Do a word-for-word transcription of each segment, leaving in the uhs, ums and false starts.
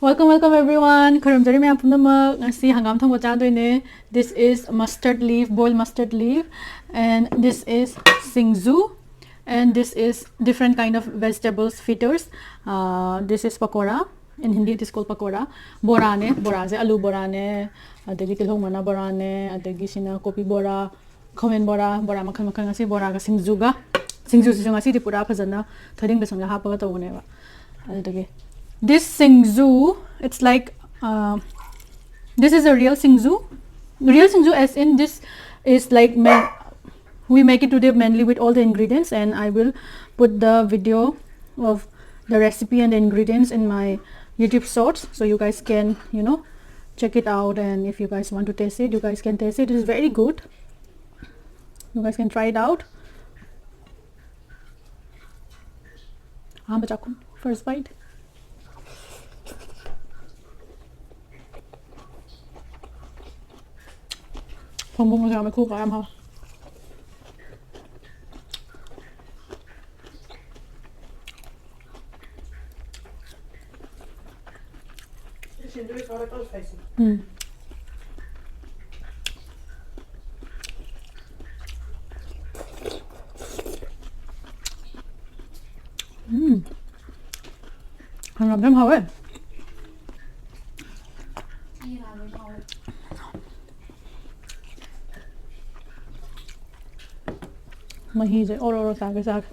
Welcome, welcome everyone. ꯈꯨꯔꯨꯝꯖꯔꯤ ꯃꯌꯥꯝ ꯄꯨꯝꯅꯃꯛ꯫ ꯉꯁꯤ ꯍꯪꯒꯥꯝ ꯊꯣꯡꯕ ꯆꯥꯗꯣꯏꯅꯦ꯫ This is mustard leaf, boiled mustard leaf, and this is Singju, and this is different kind of vegetables fritters. Uh, this is pakora. In Hindi, it is called pakora. ꯕꯣꯔꯥꯅꯦ, ꯕꯣꯔꯥꯁꯦ ꯑꯂꯨ ꯕꯣꯔꯥꯅꯦ, ꯑꯗꯒꯤ ꯇꯤꯜꯍꯧ ꯃꯅꯥ ꯕꯣꯔꯥꯅꯦ, ꯑꯗꯒꯤ ꯁꯤꯅ ꯀꯣꯕꯤ ꯕꯣꯔꯥ, ꯈꯥꯃꯦꯟ ꯕꯣꯔꯥ, ꯕꯣꯔꯥ ꯃꯈꯜ ꯃꯈꯜ꯫ ꯉꯁꯤ ꯕꯣꯔꯥꯒ ꯁꯤꯡꯖꯨꯒ, ꯁꯤꯡꯖꯨꯁꯤꯁꯨ ꯉꯁꯤꯗꯤ ꯄꯨꯔꯥ ꯐꯖꯅ ꯊꯣꯏꯗꯤꯡ ꯕꯦꯁꯣꯟꯒ ꯍꯥꯞꯄꯒ ꯇꯧꯕꯅꯦꯕ꯫ ꯑꯗꯨꯗꯒꯤ, this Singju, it's like, uh, this is a real Singju. Real Singju as in this is like ma-, we make it today mainly with all the ingredients, and I will put the video of the recipe and the ingredients in my YouTube shorts, so you guys can, you know, check it out. And if you guys want to taste it, you guys can taste it. It's very good. You guys can try it out. हाँ, बच्चा को first bite. ꯐꯪꯕ ꯃꯆꯥ ꯃꯩꯈꯨ ꯀꯥ ꯌꯥꯝ ꯍꯥꯎ꯫ ꯎꯝ꯫ ꯎꯝ꯫ ꯍꯪꯒꯥꯝꯁꯦ ꯌꯥꯝ ꯍꯥꯎꯋꯦ꯫ ꯃꯍꯤꯁꯦ ꯑꯣꯔꯣ ꯑꯣꯔꯣ ꯆꯥꯒꯦ ꯆꯥꯒꯦ꯫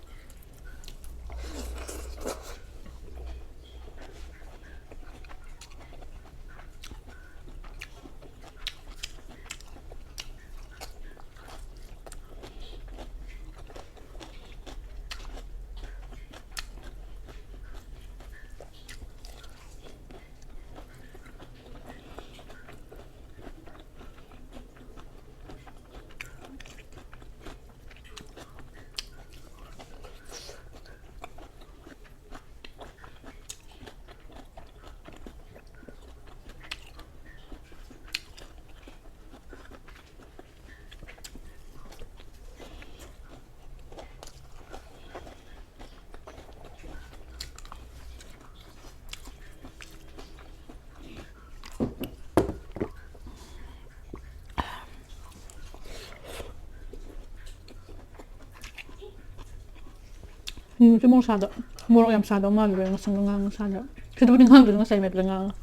ꯎꯝ, ꯁꯤ ꯃꯣꯔꯣꯛ ꯁꯥꯗ-, ꯃꯣꯔꯣꯛ ꯌꯥꯝ ꯁꯥꯗꯕ ꯃꯥꯜꯂꯦ, ꯉꯁꯪ ꯉꯥꯡꯉ ꯁꯥꯗꯕ꯫ ꯁꯤꯗꯕꯨꯗꯤ ꯉꯥꯡꯗ꯭ꯔꯁꯨ ꯉꯁꯥꯏ ꯃꯦꯠꯄꯗ ꯉꯥꯡꯉ꯫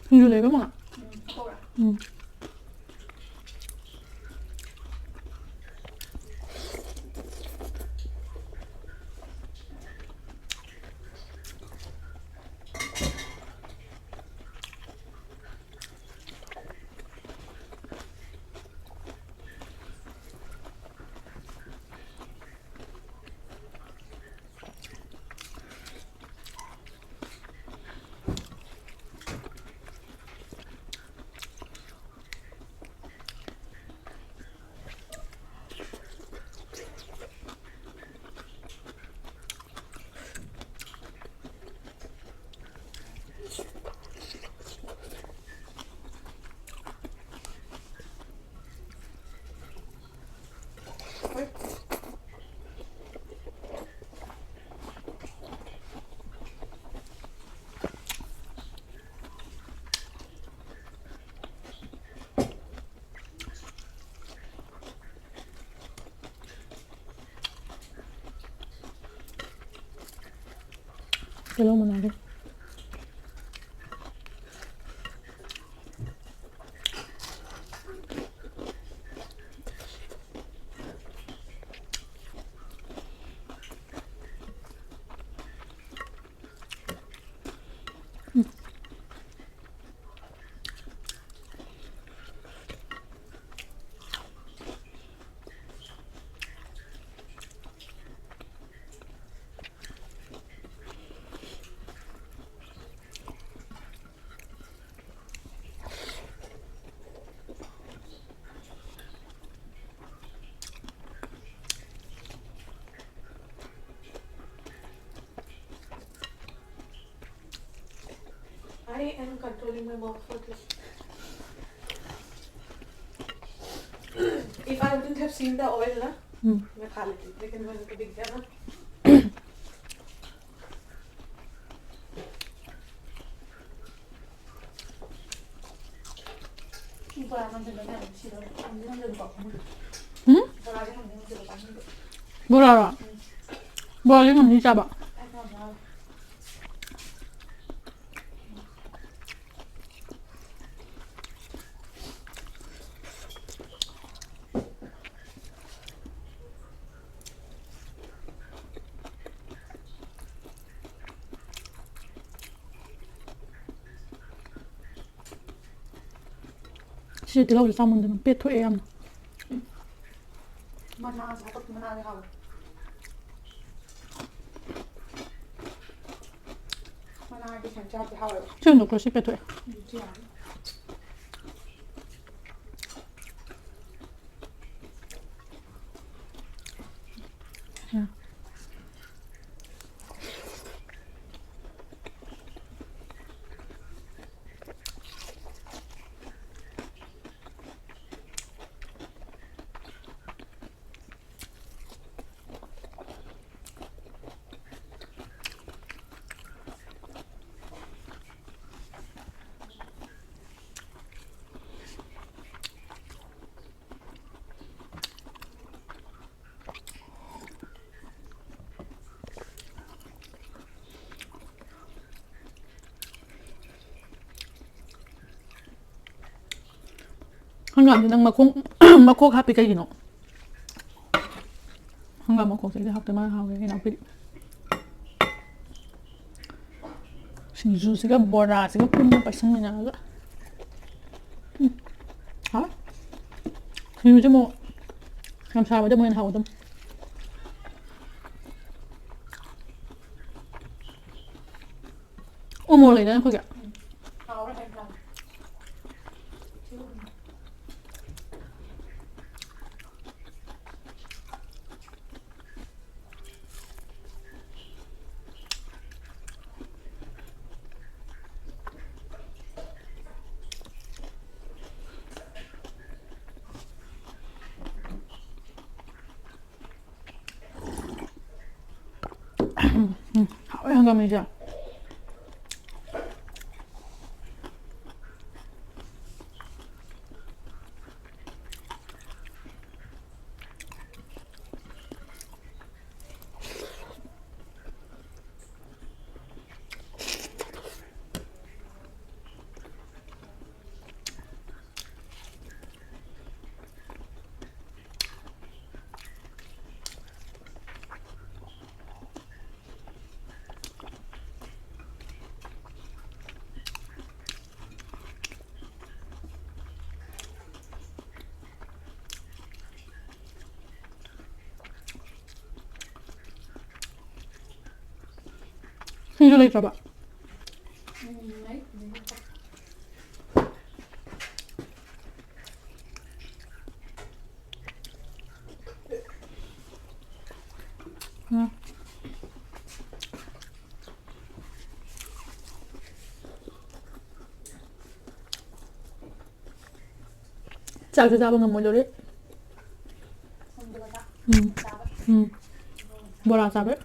ꯁꯤꯡꯖꯨ ꯂꯩꯕ ꯃꯉꯥ꯫ ꯎꯝ꯫ ꯇꯤꯜꯍꯧ ꯃꯅꯥꯗꯣ꯫ I am controlling my mouth for this. If I wouldn't have seen the oil, na, ꯎꯝ꯫ मैं खा लेती, लेकिन मैंने तो दिख गया ना। ꯎꯝ? ꯕꯣꯔꯥꯔꯣ? ꯕꯣꯔꯥꯗꯤ ꯉꯝꯅꯤ ꯆꯥꯕ꯫ ꯁꯤ ꯇꯤꯜꯍꯧꯁꯦ ꯆꯥꯃꯟꯗꯅ ꯄꯦꯠꯊꯣꯛꯑꯦ ꯌꯥꯝꯅ꯫ ꯃꯅꯥꯁꯦ ꯍꯥꯞꯄꯛꯇꯦ, ꯃꯅꯥꯁꯦ ꯍꯥꯎꯋꯦ꯫ ꯃꯅꯥꯗꯤ ꯁꯨꯃꯥꯏꯅ ꯆꯥꯕꯗꯤ ꯍꯥꯎꯋꯦꯕ꯫ ꯁꯤ ꯍꯨꯟꯗꯣꯛꯈ꯭ꯔꯣ, ꯁꯤ ꯄꯦꯠꯊꯣꯛꯑꯦ꯫ ꯎꯝ, ꯁꯤ ꯌꯥꯔꯅꯤ꯫ ꯎꯝ꯫ ꯍꯪꯒꯥꯝꯗꯤ ꯅꯪ ꯃꯈꯣꯡ, ꯃꯈꯣꯛ ꯍꯥꯞꯄꯤ ꯀꯩꯒꯤꯅꯣ? ꯍꯪꯒꯥꯝ ꯃꯈꯣꯛꯁꯦ ꯑꯩꯗꯤ ꯍꯥꯞꯇꯦ, ꯃꯥꯅ ꯍꯥꯎꯋꯦ, ꯏꯅꯥꯎꯄꯤꯗꯤ꯫ ꯁꯤꯡꯖꯨꯁꯤꯒ ꯕꯣꯔꯥꯁꯤꯒ ꯄꯨꯟꯅ ꯄꯥꯏꯁꯟꯃꯤꯟꯅꯔꯒ꯫ ꯎꯝ꯫ ꯍꯥꯎꯋꯦ꯫ ꯁꯤꯡꯖꯨꯁꯦ ꯑꯃꯨꯛ ꯌꯥꯝ ꯁꯥꯕꯗꯤ ꯑꯃꯨꯛ ꯍꯦꯟꯅ ꯍꯥꯎꯒꯗꯕꯅꯤ꯫ ꯎ ꯃꯣꯔꯣꯛ ꯂꯩꯗꯥꯏꯅꯦ ꯑꯩꯈꯣꯏꯒꯤ? ꯎꯝ, ꯎꯝ, ꯍꯥꯎꯋꯦ ꯍꯪꯒꯥꯝ ꯃꯍꯤꯁꯦ꯫ ꯁꯤꯡꯖꯨ ꯂꯩꯇ꯭ꯔꯕ? ꯎꯝ꯫ ꯆꯥꯛꯁꯨ ꯆꯥꯕ ꯉꯝꯃꯣꯏꯗꯧꯔꯤ꯫ ꯎꯝ꯫ ꯎꯝ꯫ ꯕꯣꯔꯥ ꯆꯥꯕꯩ꯫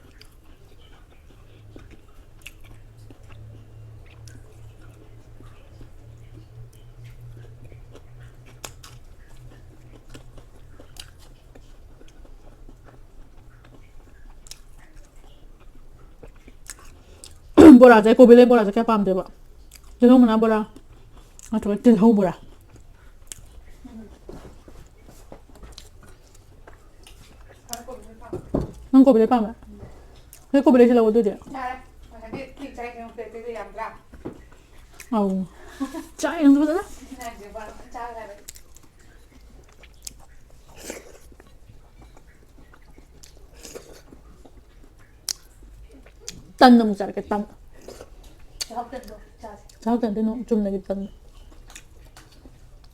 ꯕꯣꯔꯥꯁꯦ, ꯀꯣꯕꯤ ꯂꯩ ꯕꯣꯔꯥꯁꯦ ꯀꯌꯥ ꯄꯥꯝꯗꯦꯕ꯫ ꯇꯤꯜꯍꯧ ꯃꯅꯥ ꯕꯣꯔꯥ ꯅꯠꯇ꯭ꯔꯒ ꯇꯤꯜꯍꯧ ꯕꯣꯔꯥ꯫ ꯅꯪ ꯀꯣꯕꯤ ꯂꯩ ꯄꯥꯝꯃꯦ? ꯅꯣꯏ ꯀꯣꯕꯤ ꯂꯩꯁꯤ ꯂꯧ ꯑꯗꯨꯗꯤ꯫ ꯌꯥꯔꯦ꯫ ꯉꯁꯥꯏꯗꯤ ꯊꯤ ꯆꯥꯏ ꯀꯩꯅꯣ ꯄ꯭ꯂꯦꯠꯇꯨꯗ ꯌꯥꯝꯗ꯭ꯔꯥ? ꯑꯧ꯫ ꯆꯥꯏ ꯅꯪꯁꯨ ꯐꯖꯅ꯫ ꯁꯤꯅ ꯍꯥꯏꯁꯦ ꯕꯣꯔꯥ ꯐꯖꯅ ꯆꯥꯈ꯭ꯔꯦ ꯍꯥꯏꯕ꯫ ꯇꯟ ꯑꯃꯨꯛ ꯆꯥꯔꯛꯀꯦ, ꯇꯟ꯫ ꯆꯥꯛ ꯇꯟꯗꯣ ꯆꯥꯁꯦ꯫ ꯆꯥꯛ ꯇꯟꯗꯤ ꯅꯣ-, ꯆꯨꯝꯅꯒꯤ ꯇꯟ꯫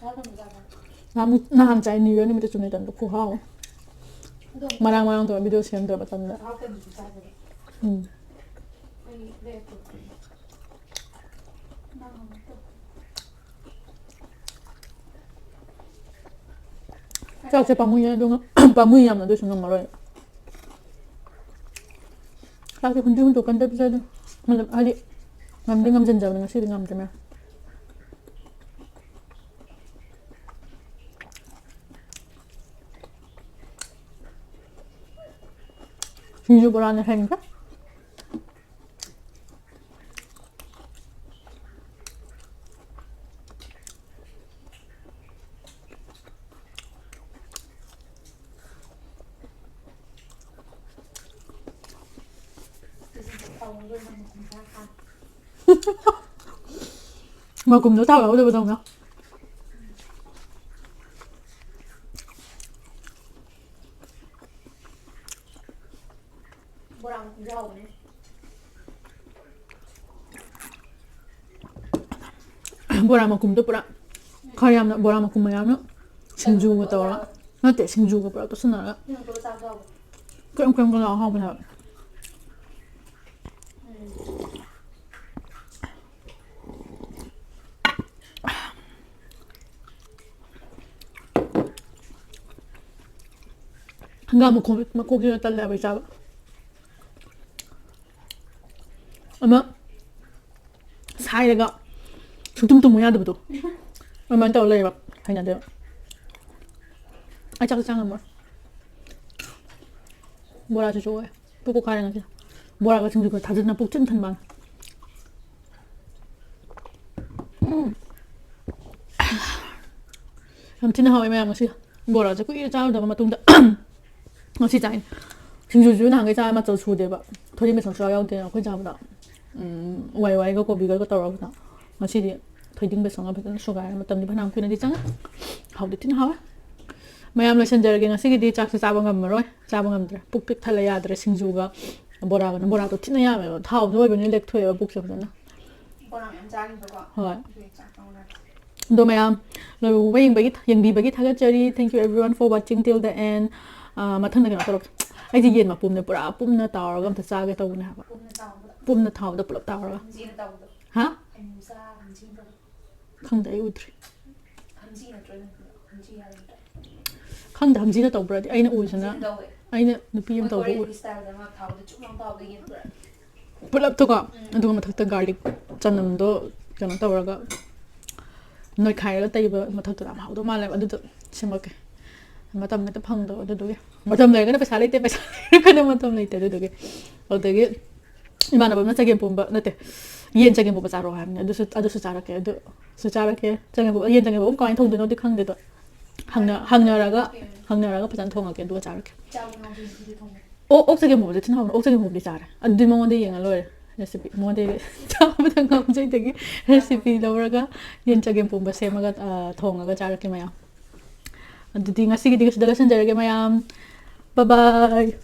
ꯆꯥꯛ ꯇꯟꯗꯣ ꯆꯥꯁꯦ꯫ ꯅꯍꯥꯟꯃꯨꯛ, ꯅꯍꯥꯟ ꯆꯥꯏ, New Year ꯅꯨꯃꯤꯠꯇ ꯆꯨꯝꯅ ꯇꯟꯗꯣ ꯈꯨꯍꯥꯎ ꯑꯃ꯫ ꯑꯗꯣ ꯃꯔꯥꯡ ꯃꯔꯥꯡ ꯇꯧꯔ video ꯁꯦꯝꯗꯣꯏꯕ ꯇꯟꯗ꯫ ꯆꯥꯛ ꯇꯟꯗꯨꯁꯨ ꯆꯥꯁꯦꯕ꯫ ꯎꯝ꯫ ꯑꯩ ꯂꯩꯔꯛꯀꯦ꯫ ꯅꯪ ꯑꯃꯨꯛ ꯇꯧ꯫ ꯆꯥꯛꯁꯦ ꯄꯥꯝꯃꯨꯏꯌꯦ, ꯑꯗꯨꯒ ꯄꯥꯝꯃꯨꯏ ꯌꯥꯝꯅ, ꯑꯗꯨꯏꯁꯨ ꯉꯝꯃꯔꯣꯏ꯫ ꯆꯥꯛꯁꯦ ꯍꯨꯟꯗꯤ ꯍꯨꯟꯗꯣꯛꯀꯟꯗ ꯄꯤꯖꯗꯣꯏ꯫ ꯃꯇꯝ ꯍꯥꯏꯗꯤ ꯉꯝꯗꯤ ꯉꯝꯁꯤꯟꯖꯕꯅꯤ, ꯉꯁꯤꯗꯤ ꯉꯝꯗ꯭ꯔꯦ ꯃꯌꯥꯝ꯫ ꯁꯤꯡꯖꯨ ꯕꯣꯔꯥꯅ ꯍꯦꯟꯈ꯭ꯔꯦ꯫ ꯃꯀꯨꯝꯗꯣ ꯊꯥꯎ ꯌꯥꯎꯗꯕꯗꯧꯅ꯫ ꯕꯣꯔꯥ ꯃꯀꯨꯝꯁꯨ ꯍꯥꯎꯕꯅꯦ꯫ ꯕꯣꯔꯥ ꯃꯀꯨꯝꯗꯣ ꯄꯨꯔꯥ ꯈꯔ ꯌꯥꯝꯅ, ꯕꯣꯔꯥ ꯃꯀꯨꯝ ꯃꯌꯥꯝꯅ ꯁꯤꯡꯖꯨꯒ ꯇꯧꯔꯒ, ꯅꯠꯇꯦ, ꯁꯤꯡꯖꯨꯒ ꯄꯨꯔꯥ ꯇꯣꯠꯁꯤꯟꯅꯔꯒ ꯅꯪ ꯄꯨꯔꯥ ꯆꯥꯕꯁꯨ ꯍꯥꯎꯕꯅꯦ꯫ ꯀ꯭ꯔꯦꯝ ꯀ꯭ꯔꯦꯝꯒ ꯂꯥꯎ ꯍꯥꯎꯕꯅꯦ ꯍꯥꯏꯕ꯫ ꯎꯝ꯫ ꯍꯪꯒꯥꯝ ꯃꯈꯣꯡ, ꯃꯈꯣꯡꯁꯤꯅ ꯇꯜꯂꯦ ꯍꯥꯏꯕ ꯑꯩ ꯆꯥꯕ꯫ ꯑꯃ ꯁꯥꯏꯔꯒ ꯁꯨꯡꯇꯨꯝ ꯇꯨꯝꯃꯨ ꯌꯥꯗꯕꯗꯣ, ꯑꯗꯨꯃꯥꯏꯅ ꯇꯧꯔ ꯂꯩꯌꯦꯕ꯫ ꯍꯩꯅꯗꯦꯕ꯫ ꯑꯩ ꯆꯥꯛ ꯆꯥ ꯉꯝꯃꯣꯏ꯫ ꯕꯣꯔꯥꯁꯤꯁꯨ ꯑꯣꯏ꯫ ꯄꯨꯛ ꯄꯣꯛꯈꯥꯏꯔꯦ ꯉꯁꯤ꯫ ꯕꯣꯔꯥꯒ ꯁꯤꯡꯖꯨꯒ ꯊꯥꯖꯤꯟꯅ ꯄꯨꯛ ꯊꯤꯟ ꯊꯟꯕ꯫ ꯎꯝ꯫ ꯌꯥꯝ ꯊꯤꯅ ꯍꯥꯎꯋꯦ ꯃꯌꯥꯝ ꯉꯁꯤ꯫ ꯕꯣꯔꯥꯁꯦ ꯀꯨꯏꯔꯦ ꯆꯥꯔꯨꯗꯕ ꯃꯇꯨꯡꯗ ꯉꯁꯤ ꯆꯥꯏꯅꯤ꯫ ꯁꯤꯡꯖꯨꯁꯨ ꯅꯍꯥꯟꯈꯩ ꯆꯥꯕ ꯃꯆꯜ ꯁꯨꯗꯦꯕ꯫ ꯊꯣꯏꯗꯤꯡ ꯕꯦꯁꯣꯟ ꯁꯨꯌꯥꯎ ꯌꯥꯎꯗꯦ ꯑꯩꯈꯣꯏ ꯆꯥꯕꯗ꯫ ꯎꯝ, ꯋꯥꯏ ꯋꯥꯏꯒ ꯀꯣꯕꯤꯒ ꯇꯧꯔꯒ꯫ ꯉꯁꯤꯗꯤ ꯊꯣꯏꯗꯤꯡ ꯕꯦꯁꯣꯟꯒ ꯐꯖꯅ ꯁꯨꯒꯥꯏꯔ, ꯃꯇꯝꯗꯤ ꯐꯅꯌꯥꯝ ꯀꯨꯏꯅꯗꯤ ꯆꯪꯉꯦ꯫ ꯍꯥꯎꯗꯤ ꯊꯤꯅ ꯍꯥꯎꯋꯦ꯫ ꯃꯌꯥꯝ ꯂꯣꯏꯁꯤꯟꯖꯔꯒꯦ꯫ ꯉꯁꯤꯒꯤꯗꯤ ꯆꯥꯛꯁꯦ ꯆꯥꯕ ꯉꯝꯃꯔꯣꯏ꯫ ꯆꯥꯕ ꯉꯝꯗ꯭ꯔꯦ꯫ ꯄꯨꯛ ꯄꯤꯛ ꯊꯜꯂꯦ ꯌꯥꯗ꯭ꯔꯦ꯫ ꯁꯤꯡꯖꯨꯒ ꯕꯣꯔꯥꯒꯅ, ꯕꯣꯔꯥꯗꯣ ꯊꯤꯅ ꯌꯥꯝꯃꯦꯕ꯫ ꯊꯥꯎꯁꯨ ꯑꯣꯏꯕꯅꯤꯅ ꯂꯦꯛꯊꯣꯛꯑꯦꯕ ꯄꯨꯛꯁꯦ ꯐꯖꯅ꯫ ꯕꯣꯔꯥ ꯃꯌꯥꯝ ꯆꯥꯈꯤꯕꯀꯣ꯫ ꯍꯣꯏ꯫ ꯑꯗꯨꯒꯤ ꯆꯥꯛ ꯆꯪꯗ꯭ꯔꯦ꯫ ꯑꯗꯣ ꯃꯌꯥꯝ ꯂꯣꯏꯕ ꯌꯦꯡꯕꯒꯤ, ꯌꯦꯡꯕꯤꯕꯒꯤ ꯊꯥꯒꯠꯆꯔꯤ꯫ Thank you everyone for watching till the end. ꯑꯥ, ꯃꯊꯪꯗ ꯀꯩꯅꯣ ꯇꯧꯔꯛꯀꯦ꯫ ꯑꯩꯗꯤ ꯌꯦꯟ ꯃꯄꯨꯝꯅꯦ, ꯄꯨꯔꯥ ꯄꯨꯝꯅ ꯇꯥꯎꯔꯒ ꯑꯝꯇ ꯆꯥꯒꯦ ꯇꯧꯕꯅꯦ ꯍꯥꯏꯕ꯫ ꯄꯨꯝꯅ ꯇꯥꯎꯕꯗ꯫ ꯄꯨꯝꯅ ꯇꯥꯎꯕꯗ ꯄꯨꯂꯞ ꯇꯥꯎꯔꯒ꯫ ꯍꯥ? ꯈꯪꯗꯦ, ꯑꯩ ꯎꯗ꯭ꯔꯤ꯫ ꯈꯪꯗꯦ, ꯍꯝꯖꯤꯅ ꯇꯧꯕ꯭ꯔꯗꯤ꯫ ꯑꯩꯅ ꯎꯔꯤꯁꯤꯅ ꯍꯝꯖꯤꯅ ꯇꯧꯋꯦ꯫ ꯑꯩꯅ ꯅꯨꯄꯤ ꯑꯃ ꯇꯧꯕ ꯎꯏ꯫ ꯄꯨꯂꯞꯇꯣꯀꯣ, ꯑꯗꯨꯒ ꯃꯊꯛꯇ garlic, ꯆꯅꯝꯗꯣ ꯀꯩꯅꯣ ꯇꯧꯔꯒ ꯅꯣꯏꯈꯥꯏꯔꯒ ꯇꯩꯕ ꯃꯊꯛꯇꯨꯗ ꯌꯥꯝ ꯍꯥꯎꯗꯧ ꯃꯥꯜꯂꯦꯕ꯫ ꯑꯗꯨꯗꯣ ꯁꯦꯝꯃꯛꯀꯦ꯫ ꯃꯇꯝ ꯍꯦꯛꯇ ꯐꯪꯗꯕ ꯑꯗꯨꯗꯨꯒꯤ꯫ ꯃꯇꯝ ꯂꯩꯔꯒꯅ ꯄꯩꯁꯥ ꯂꯩꯇꯦ, ꯄꯩꯁꯥ ꯂꯩꯔꯒꯅ ꯃꯇꯝ ꯂꯩꯇꯦ ꯑꯗꯨꯗꯨꯒꯤ꯫ ꯑꯗꯨꯗꯒꯤ ꯏꯃꯥꯟꯅꯕ ꯑꯃꯅ ꯆꯒꯦꯝ ꯄꯣꯝꯕ, ꯅꯠꯇꯦ, ꯌꯦꯟ ꯆꯒꯦꯝ ꯄꯣꯝꯕ ꯆꯥꯔꯛꯑꯣ ꯍꯥꯏꯕꯅꯤ꯫ ꯑꯗꯨꯁꯨ, ꯑꯗꯨꯁꯨ ꯆꯥꯔꯛꯀꯦ꯫ ꯑꯗꯨꯁꯨ ꯆꯥꯔꯛꯀꯦ꯫ ꯆꯒꯦꯝ ꯄꯣꯝꯕ, ꯌꯦꯟ ꯆꯒꯦꯝ ꯄꯣꯝꯕ ꯀꯃꯥꯏꯅ ꯊꯣꯡꯗꯣꯏꯅꯣꯗꯤ ꯈꯪꯗꯦ ꯑꯗꯣ꯫ ꯍꯪꯅ-, ꯍꯪꯅꯔꯒ, ꯍꯪꯅꯔꯒ ꯐꯖꯅ ꯊꯣꯡꯉꯒꯦ ꯑꯗꯨꯒ ꯆꯥꯔꯛꯀꯦ꯫ ꯑꯣ, ꯑꯣꯛ ꯆꯒꯦꯝ ꯄꯣꯝꯕꯗꯤ ꯊꯤꯅ ꯍꯥꯎꯕꯅꯦ꯫ ꯑꯣꯛ ꯆꯒꯦꯝ ꯄꯣꯝꯕꯗꯤ ꯆꯥꯔꯦ꯫ ꯑꯗꯨꯗꯤ ꯃꯉꯣꯟꯗ ꯌꯦꯡꯉ ꯂꯣꯏꯔꯦ꯫ Recipe꯫ ꯃꯉꯣꯟꯗ ꯆꯥꯕꯗ ꯉꯥꯎꯖꯩꯗꯒꯤ recipe ꯂꯧꯔꯒ ꯌꯦꯟ ꯆꯒꯦꯝ ꯄꯣꯝꯕ ꯁꯦꯝꯃꯒ, ꯑ, ꯊꯣꯡꯉꯒ ꯆꯥꯔꯛꯀꯦ ꯃꯌꯥꯝ꯫ ꯑꯗꯨꯗꯤ ꯉꯁꯤꯒꯤꯗꯤ ꯁꯤꯗ ꯂꯣꯏꯁꯤꯟꯖꯔꯒꯦ ꯃꯌꯥꯝ꯫ Bye bye꯫